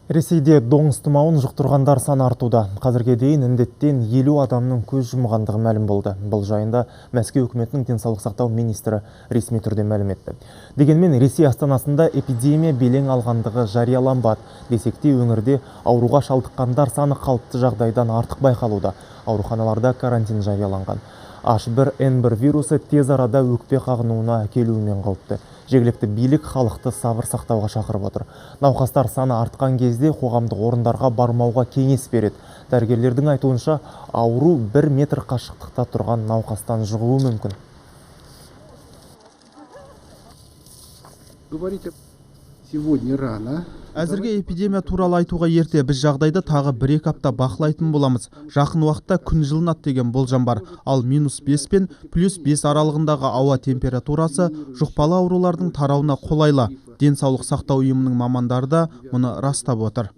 Ресейде доңыз тұмауын жұқтырғандар саны артуда. Қазірге дейін індеттен 50 адамның көз жұмғандығы мәлім болды. Бұл жайында Мәскеу үкіметінің денсаулық сақтау министрі ресми түрде мәлім етті. Дегенмен Ресей астанасында эпидемия белең алғандығы жарияланбады. Десек те өңірде ауруға шалдыққандар саны қалыпты жағдайдан артық байқалуда. Ауруханаларда карантин жарияланған. H1N1 вирусы тез арада өкпе қағынуына әкелуімен қауіпті. Жергілікті билік халықты сабыр сақтауға шақырып отыр. Науқастар саны артқан кезде қоғамдық орындарға бармауға кеңес береді. Дәрігерлердің айтуынша, ауру 1 метр қашықтықта тұрған науқастан жұғуы мүмкін. Говорить сегодня рано. Әзірге эпидемия туралы айтуға ерте. Біз жағдайды тағы 1-2 апта бақылайтын боламыз. Жақын уақытта күн жылынады деген болжам бар. Ал -5 пен +5 аралығындағы ауа температурасы жұқпалы аурулардың тарауына қолайлы. Денсаулық сақтау ұйымының мамандары да мұны растап отыр.